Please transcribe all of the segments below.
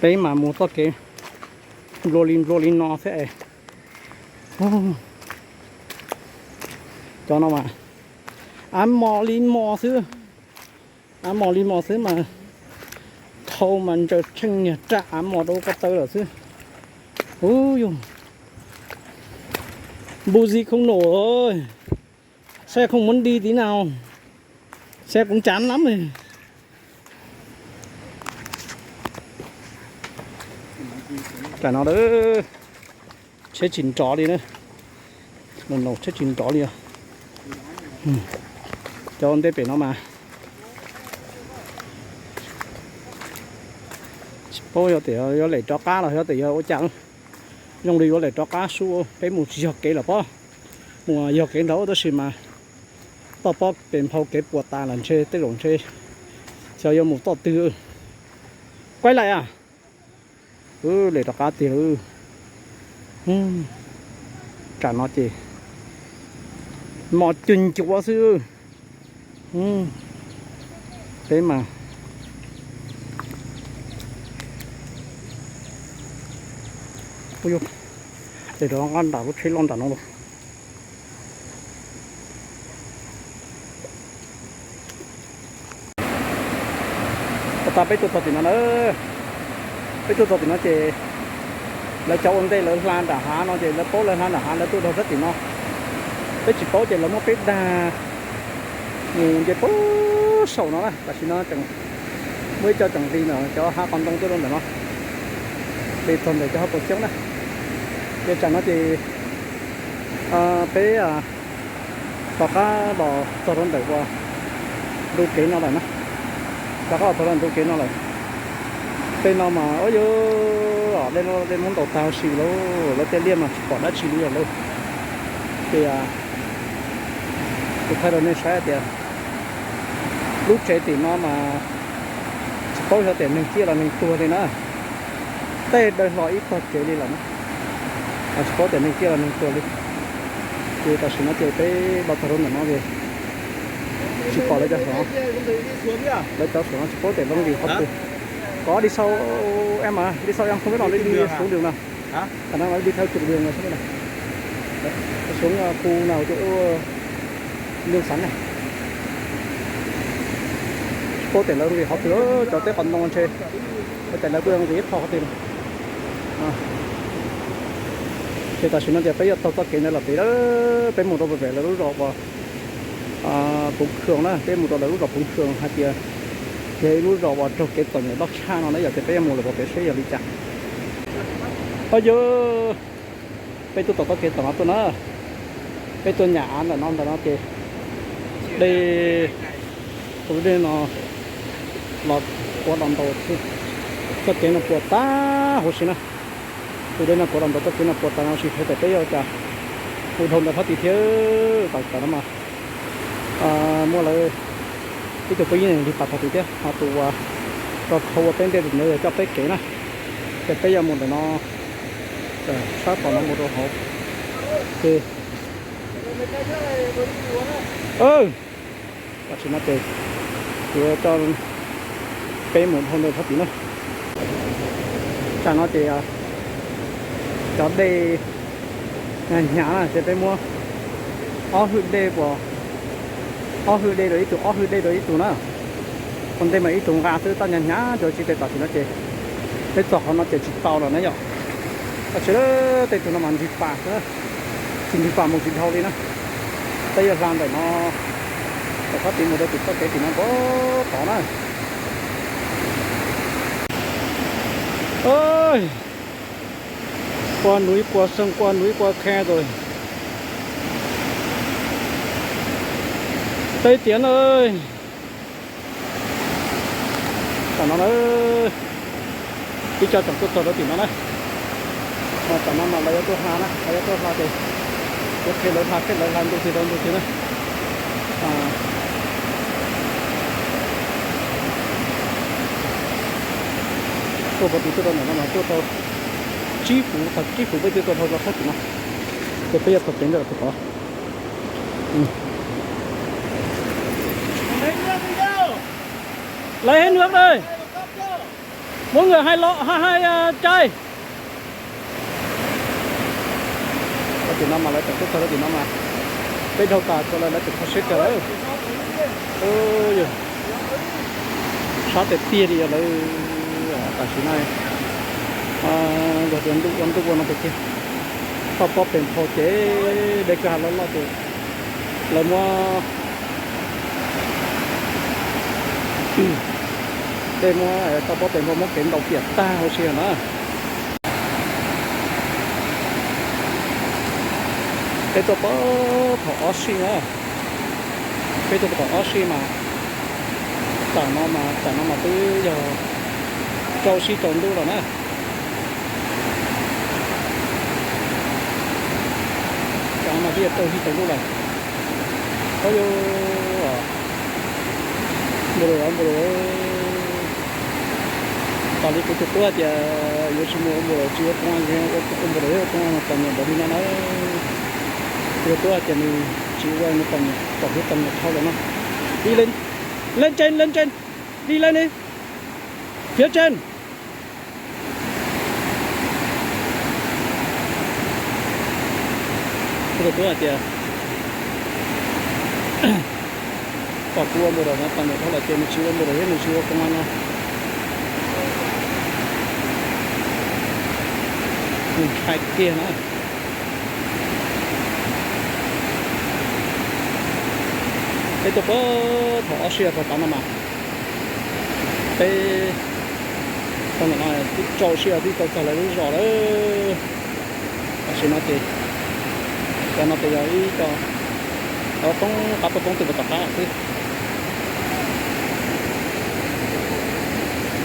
Peb mas mus txoj kev nplua li nplua li no xwb es. Cov no mas av mos li mos xwb. Av mos li mos xwb mas thau mas ntsaws tsheej niag raj av mos rau ko taw lawm xwb. Ub yus, npus zis không nổi rồi. Xe không muốn đi tí nào. Xe cũng chán lắm rồi. Tam no tsheb tsis nrov li na. Tsheb tsis nrov li os. Cov ntej pem no mas tsis paub yog tias yuav lem rov qab los yog tias yog ua cas. Zoo li yuav lem rov qab sub, peb mus tsis yog kev lawm pob. Mus yog kev nraud tab sis mas toj pob pes nphau kev puas tas lawm ntshe tej zaum ntshe xyov yuav mus toj twg. Quay lại à? Lem rov qab tiag. Tsam no ces mos cuag ncuav xwb. Peb mas, ua, lem rov qab nram lub tsheb loj nram no los. Ua tas peb tuaj txog tim no na, peb tuaj txog tim no ces lawv cov ua ntej lawv hla nram hav no ces lawv paub lawv hla nram hav lawv tuaj dhau sab tim no. Peb tsis paub ces lawv muab peb dag mus nce puag saum no na. Tam sim no tseem muaj ib co tseem hli ntawm cov hav qhov ntoo tuaj rau ntawm no, hli txog ntawm cov hav paus xyoob na. Ces tsam no ces peb rov qab los txog rau ntawm uas ntu kev no lawm na. Rov qab los txog rau ntu kev no lawm. Tej no mas ua yog dej muab ntaus tag huv si lawm, lawv tej liaj mas tsis pom dab tsi li lawm. Ces kuv thaij rau nej saib tias lub tsev tim no mas tsis paub xyov tias neeg ciaj los neeg tuag li na. Tej daws hlo ib tog kev li lawm na, tsis paub tias neeg ciaj los neeg tuag li. Ces tam sim no ces peb los txog rau ntawm no ces tsis pom lawv cov saum, lawv cov saum no tsis paub tias lawv mus qhov twg. Có đi sau em à, đi sau em không biết là đi, đi xuống đường nào. Khả năng là đi theo trục đường này không biết này. Xuống khu nào chỗ Lương Sắn này. Tsis paub tias lawv mus qhov twg, cov teb qhov ntoo ntshe, ua cas lawv kuj mus ib qho qhov twg no. Ces tam sim no ces peb yuav taug txoj kev ntawd los pem, peb mus rau pem lawv lub zos uas Puv Khw na, peb mus rau lawv lub zos Puv Khw hais tias yog ib lub zos uas raug kev txom nyem loj tshaj no na, yog tias peb yuav mus lawm pem seb yog li cas. Au yog, peb tuaj tom txoj kev tom no tuaj na, peb tuaj nyam av ntawm no, ntawm no ces dej, tus dej no los kuav los ntaus txoj kev no puas tag huv si na. Tus dej no kuav los ntaus txoj kev no puas tag huv si, yog tias peb yuav ua cas mus dhau ntawd phab tid thiab. Tom no mas muaj lawv ib tug phooj ywg nrig pas tog tid thiab, ho tus uas rau khau ua peb ntej ntawd yog coj peb kev na. Ces peb yuav mus ntawm no, sab tom no mus rau hauv. Ces tam sim no ces kuv coj peb mus dhau ntawd phab tid na. Tsam no ces cov dej hnyav na, ces peb muab ob hwj dej, ob hwj dej rau ib tug, ob hwj dej rau ib tug na. Ua ntej mas ib tug nqa xwb, tab hnyav hnyav cov tsis tes. Tam sim no ces peb txog qhov no ces tsis tau lawm na yom. Tab sis tej tug no mas nrig pas xwb, tsis nrig pas mus tsis dhau li na. Peb yuav hla ntawm no, ntawm phab tid mus rau tim txoj kev tim no npam tod na. Qua núi qua sông qua núi qua khe rồi. Tây Tiến ơi. Tam no na, ib co tseem tuaj txog rau tim no na. Tam no mas lawv yuav tuaj hla na, lawv yuav tuaj hla ces kuv qhia lawv hla, qhia lawv hla ntu twg rau ntu twg na. Tuaj puag tim tuaj rau ntawm no mas tuaj tau tsib fuv, thaum tsib fuv peb twb tuaj dhau rau sab tim no, ces peb yuav taug kev ntawd los puag tod. Lấy hết nước đây. Muab nkawd hais los hais cai. Tim no mas lawv tseem tuaj txog rau tim no mas peb dhau tas txog lawv, lawv tseem kho siab kawg lawm. Sab tiag tiag li os lawv. Tam sim no yog tias ntuj ua ntuj ua no tiag tiag, toj pob pes nphau ces dej kwj ha loj loj ces lawv muab dej muab toj pob pes nphau muab kev ntaus piam tag huv si na. Peb tuaj puag thaum ob sij na, peb tuaj puag thaum ob sij mas tam no mas, tam no mas twb yog rau sij tsaus ntuj lawm na. Tam no mas twb yog rau sij tsaus ntuj lawm. Ov, npau lawm, npau lawm. Tas li kuv tus tub hais tias yuav tsis mus ua npau lawm, tsis ua koom, ua npau lawm, ua koom txom nyem npaum li no na. Kuv tus tub hais tias nws tsis ua, nws txom nyem, txom hlub txom nyem dhau lawm no. Đi lên, lên trên, lên trên. Đi lên đi. Phía trên. Kuv tus tub hais tias kom kuv ua npau lawm no txom nyem dhau lawm ces nws tsis ua npau lawm thiab nws tsis ua koom no. Nws ntshai kiag na. Peb tuaj puag thaum ob sij txog tav no mas peb tau ntawm no twb rau sij twb tau txog lawv lub zos lawm. Tam sim no ces cov no ces yog ib co poob qab poob twg puag tom qab xwb.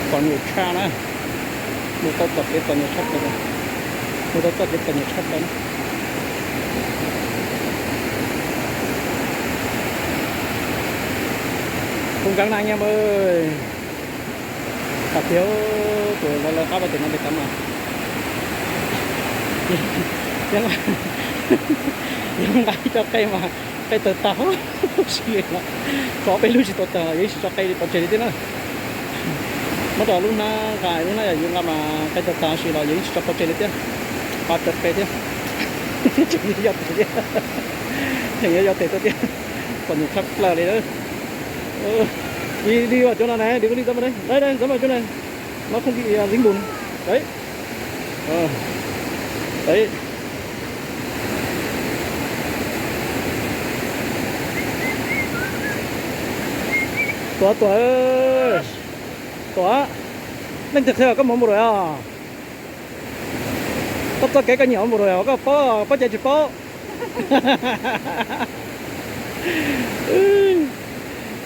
Txom nyem tshaj na, mus tau txoj kev txom nyem tshaj plaws, mus tau txoj kev txom nyem tshaj plaws na. Tus nkeeb na nyiaj mas, tam tiag tus lawv lawv qab pem no pem cov mas yeej nqa ib co qe mas qe tawg tag huv si li no. Tshuav peb lub tsis tau tawg los yus yeej tsis tso qe li pov tseg li thiab na. Muab rau lub hnab nqa, lub hnab yog yus nqa mas qe tawg tag huv si los yus yeej tsis tso pov tseg li thiab. Nqa rawv qe thiab. Tseem yuav yog tes thiab, tseem yuav yog tes tuaj thiab. Txom nyem tshaj plaws li na. Đi, đi vào chỗ này này, đừng có đi ra bên đây. Đây, đây, dán vào chỗ này. Nó không bị, à, dính bùn. Đấy. Ờ. Đấy. Tuam, Tuam, Tuam, leej twg qhia koj mus npau lawm os? Koj txoj kev koj nyiam mus npau lawm os, koj paub, paub ces tsis paub.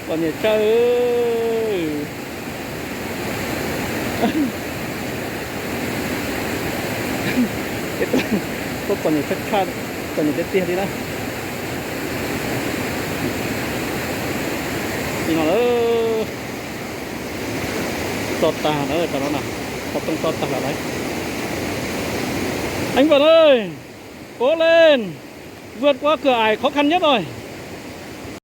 Txom nyem tshaj. Tuaj txom nyem tshaj, txom nyem tiag tiag li na. Li no lawm, tso tag lawm, tam no na, qhov rooj tso tag lawm lauj. Anh Vân ơi, cố lên, vượt qua cửa ải khó khăn nhất rồi.